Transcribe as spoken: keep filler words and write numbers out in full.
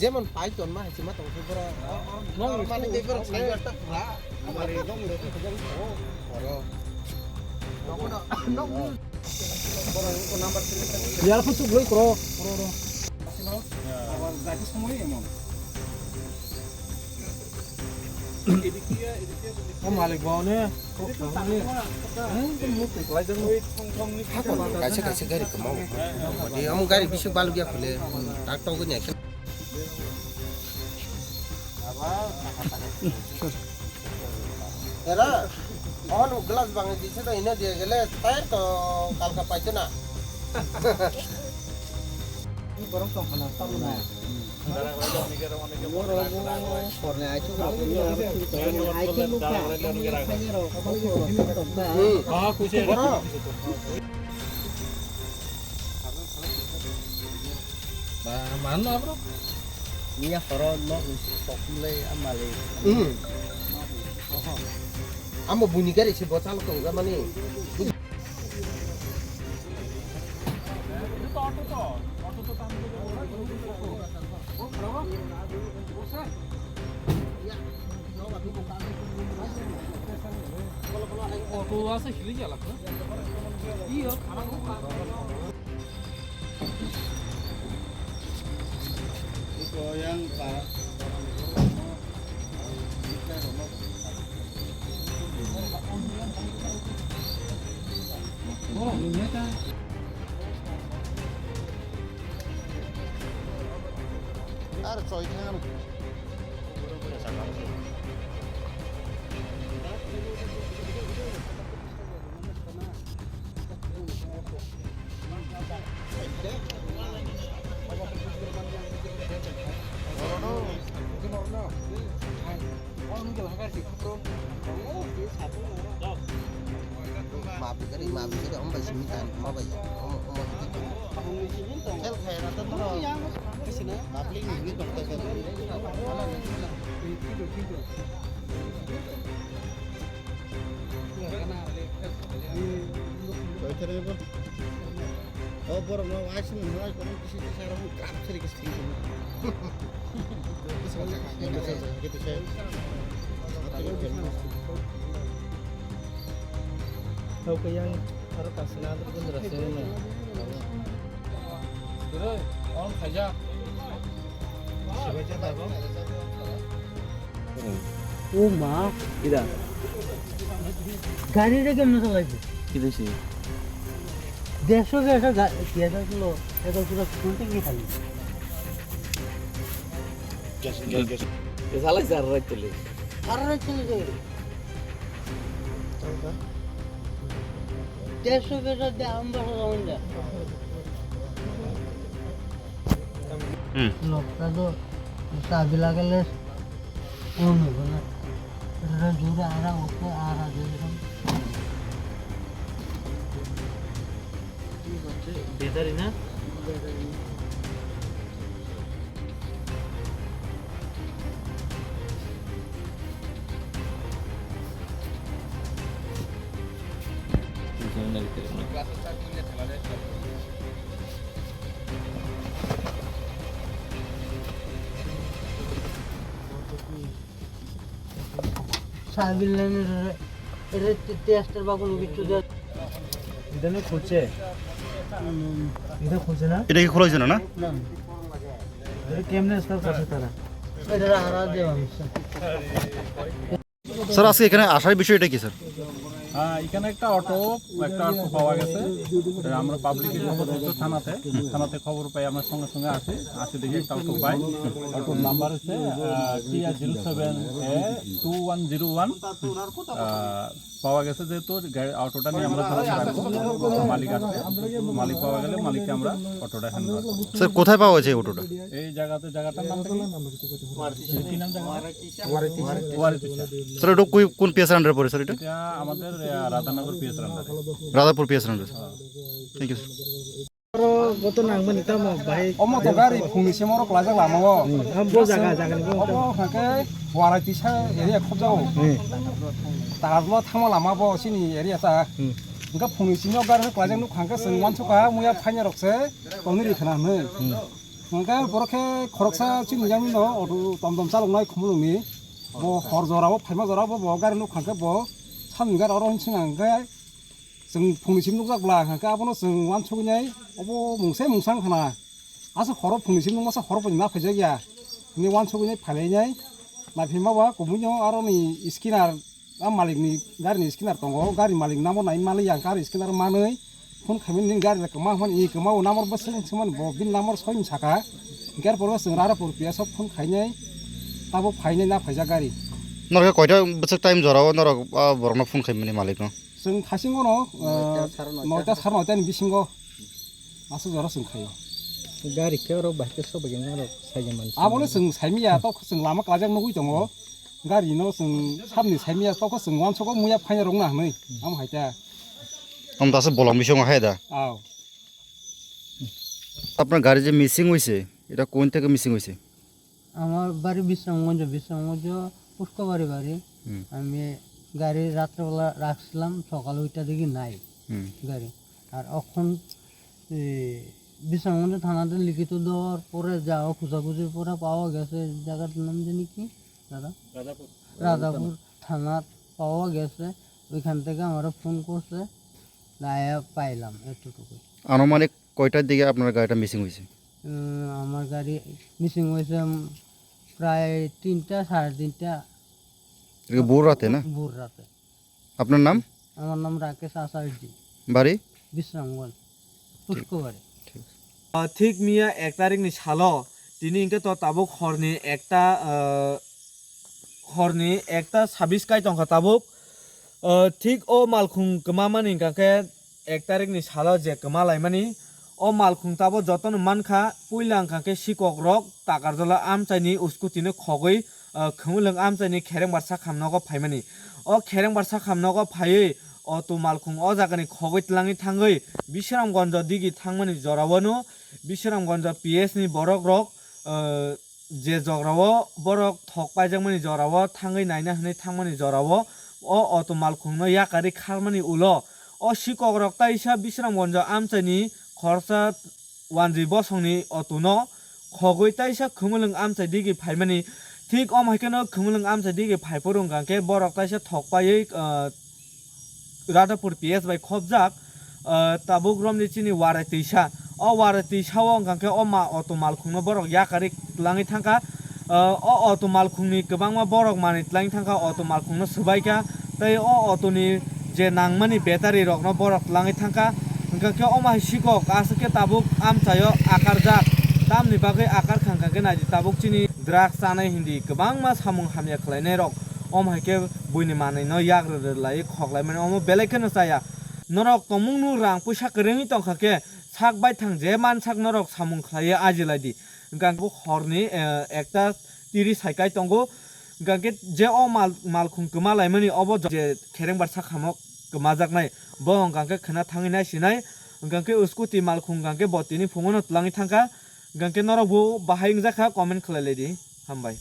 Jemon Python ma hai se ma tong se boro. Normal ni borok sai ta pura. Amari nong ni tu jang ko. Oro. Yar pun tu goi kro. Kro ro. Abar jadi semua ini emang. O malik bo ne. Kaisa kaisa gari kwmao. Amo gari bising balugya khwle. Tak tok ganya khe. Era, on glass bang di se to ina dia gele tyre to kalka paito na. Borok tong khana, tamo na. Mano abro? Iya, horo nok tok le amale. Hmm. Amo buni gari se bocalo tongga mani. Auto আছে, হিলি গেল। Ar choi thang. Maaf dikari, maaf dikari, om bai simi tan, om bai, om, om bai simi tan. Khel khai rata toro. Public ni hini tong ta. Koi kere bo. O borok no waising no ai kono kisi kisa ro gram seri kisi. Kau ke yang aro kasih nanti pun rasa ini. Kira, on saja. O ma. Kida? Gari re kemne salaibo? Kida se? Dersho ke ekta ga-, ki ekta kilo, ekta kilo scooty ki khali. Gas, gas, gas. Ke salai sar rak chale. Sar rak chale ke. Dersho ke ekta de amba sa honda. Hmm. Lokta to sabi lagale. Ono gona. Ra jura ara oke ara jura. Battery na? সাবিল লাইনের রে-, রে-, তে-, তেস্তের বাগুন বিচ্ছু দে। এটা নিয়ে খুলছে? হুম। এটা খুলছে না? এটা কি খোলা হয়েছে না, না? না। এটা কেমনে স্টার্ট করছে তারা? এটা হারা দেওয়া হচ্ছে। স্যার, আজকে এখানে আসার বিষয় এটা কি, স্যার? হ্যাঁ, এখানে একটা অটো, একটা অটো পাওয়া গেছে। আমরা পাবলিকে খবর দিতে থানাতে, থানাতে খবর পাই, আমরা সঙ্গে সঙ্গে আসি, আসি দেখি একটা অটো পাই। অটোর নাম্বার হচ্ছে, আহ, টিআর জিরো সেভেন এ টু ওয়ান জিরো ওয়ান। আহ, পাওয়া গেছে যেহেতু গাড়ি, অটোটা নিয়ে আমরা থানাতে রাখবো। মালিক আসছে, মালিক পাওয়া গেলে মালিককে আমরা অটোটা হ্যান্ড ওভার করবো। স্যার, কোথায় পাওয়া গেছে এই অটোটা? এই জায়গাতে, জায়গাটার নাম কি? কি নাম জায়গা? ওয়ারিতিসা। স্যার, ওটা কোন, কোন পিএসআর আন্ডারে পড়ে, স্যার, এটা? এটা আমাদের, আহ, রাধানগর পিএসআর আন্ডারে। রাধাপুর পিএসআর আন্ডারে। হ্যাঁ। Thank you, sir. Oro goto nangmani tamo bahai. Omo to gari phungni se morok laijak lama o. Hmm, bo jaga, jaga ni bo. Omo hake Warai tisa area khobjago. Hmm. Tarlo thangma lama bo sini area ta. Hmm. Hingke phungni simi o gari laijak nuk hangke chwng wansukha muya phaina rok se tongni ri khana hwnwi. Hmm. Hwnkhe borok khe khoroksa chini jani no auto tom tom chaloknai Khumulwngni. Bo hor jora o phaima jora o bo, bo gari nuk kha khe bo samni gari oro hinsing ang khe chwng phungni sim nukjak bla hwnkhe abono chwng uansugwi nai obo mungsa mungsa wng khana. Aswk horo phungni sim nukmasa horo bo na phaijak ya. Hwnwi uansugwi nai phailainai. Naiphaima ba kubui no aroni scanner, a malikni garini scanner tongo. Gari malik number nai mali yang gari scanner manwi phone khaimani nini gari kwma hwnmani, i kwma o number bwswk swngmani bo bini number soini saka. Hwnkhe arpore chwng Radhapur P S o phone khainai tabuk phainai na phaijak gari. Norok koita bwswk time jora o norok, ah, borokno phone khaimani malikno? Chwng thaisingono, ah, noita, sare noita. Noita, sare noita ni bisingo aswk jora chwng khaio. Gari khe oro bahai khe sok bai norok saija mani. Abono chwng saimiya, tok chwng lama kwlajak nugwi tongo. Gari no chwng sabni saimiya, tok chwng uansukgo muya phaina rwngna hwnwi. Amo hai ta. Tamo daso bolong bisingo hai da? Aw. আপনার গাড়ি যে মিসিং হয়েছে, এটা কোন থেকে মিসিং হয়েছে? আমার বাড়ি বিশ্রামগঞ্জ, বিশ্রামগঞ্জ পুষ্কবাড়ি বাড়ি। হুম। আমি গাড়ি রাত্রেবেলা রাখছিলাম, সকাল ওইটা দেখি নাই হুম। গাড়ি। আর এখন, এ, বিশ্রামগঞ্জ থানাতে লিখিত দেওয়ার পরে যা খোঁজাখুঁজির পরে পাওয়া গেছে, জায়গাটার নাম জানি কি দাদা? রাজাপুর। রাজাপুর থানাত পাওয়া গেছে, ওইখান থেকে আমারে ফোন করছে, আয়া পাইলাম এতটুকু। আনুমানিক কয়টার দিকে আপনার গাড়িটা মিসিং হয়েছে? উম, আমার গাড়ি মিসিং হয়েছে, উম, প্রায় তিনটা, সাড়ে তিনটা। এটা কি ভোর রাতে না? ভোর রাতে। আপনার নাম? আমার নাম রাকেশ আচার্য। বাড়ি? বিশ্রামগঞ্জ, পুষ্কবাড়ি। ঠিক আছে। Ah, thik miya ek tarikni salo, tini hwnkhe to tabuk horni ekta, ah, horni ekta sabis kai tongkha tabuk. Ah, thik o malkhung kwmamani hwnkha khe ek tarikni salo je kwma laimani, o malkhung tabuk jotono mankha, puila hwnkha khe sikok rok Takarjala amchaini uskutino khogwi, ah, Khumulwng amchaini khereng barsa khamnogo phaimani. O khereng barsa khamnogo phaiwi o to malkhung o jagani khogwi tlangwi thangwi Bisramgonjo digi thangmani jorao no Bisramgonjo P S ni borok rok, ah, je jograo borok thok paijakmani jorao thangwi naina hwnwi thangmani jorao o auto malkhungno yakarwi kharmani ulo o sikok rok taisa Bisramgonjo amchaini khoroksa wanjwi bosongni auto no khogwi taisa Khumulwng amchai digi phaimani. Thik omo hai kheno Khumulwng amchai digi phaiphuru hwnkha khe borok taisa thok paiwi, ah, Radhapur P S bai khopjak, ah, tabuk romni chini Warai twisa. O Warai twisa o hwnkha khe o ma auto malkhungno borok yakarwi tlangwi thangkha. Ah, o auto malkhungni kwbangma borok manwi tlangwi thangkha, auto malkhungno swbaikha. Tei o auto ni je nangmani battery rokno borok tlangwi thangkha. Hwnkha khe omo hai sikok aswk khe tabuk amchaio akarjak. Tamni bagwi akar kha hwnkha khe naidi tabuk chini drugs chanai hindi kwbangma samung hamya khlainai rok. Omo hai khe buini manwi no yak rwrwlai khoklaimani omo belai kheno chaya. Norok tongmungno rang puisa kwrwngwi tongkha khe sak baithang je mansak norok samung khlaiwi ajilaidi. Hwnkha khe horni, eh, ekta tiri sai kai tongo. Hwnkha khe je o mal, malkhung kwma laimani obo je khereng barsa khamok kwmajaknai. Bo hwnkha khe khwna thangwi naisinai. Hwnkha khe scooty malkhung hwnkha khe bo tini phungono twlangwi thangkha. Hwnkha khe norok bo bahai wngjakha comment khlai laidi. Hambai.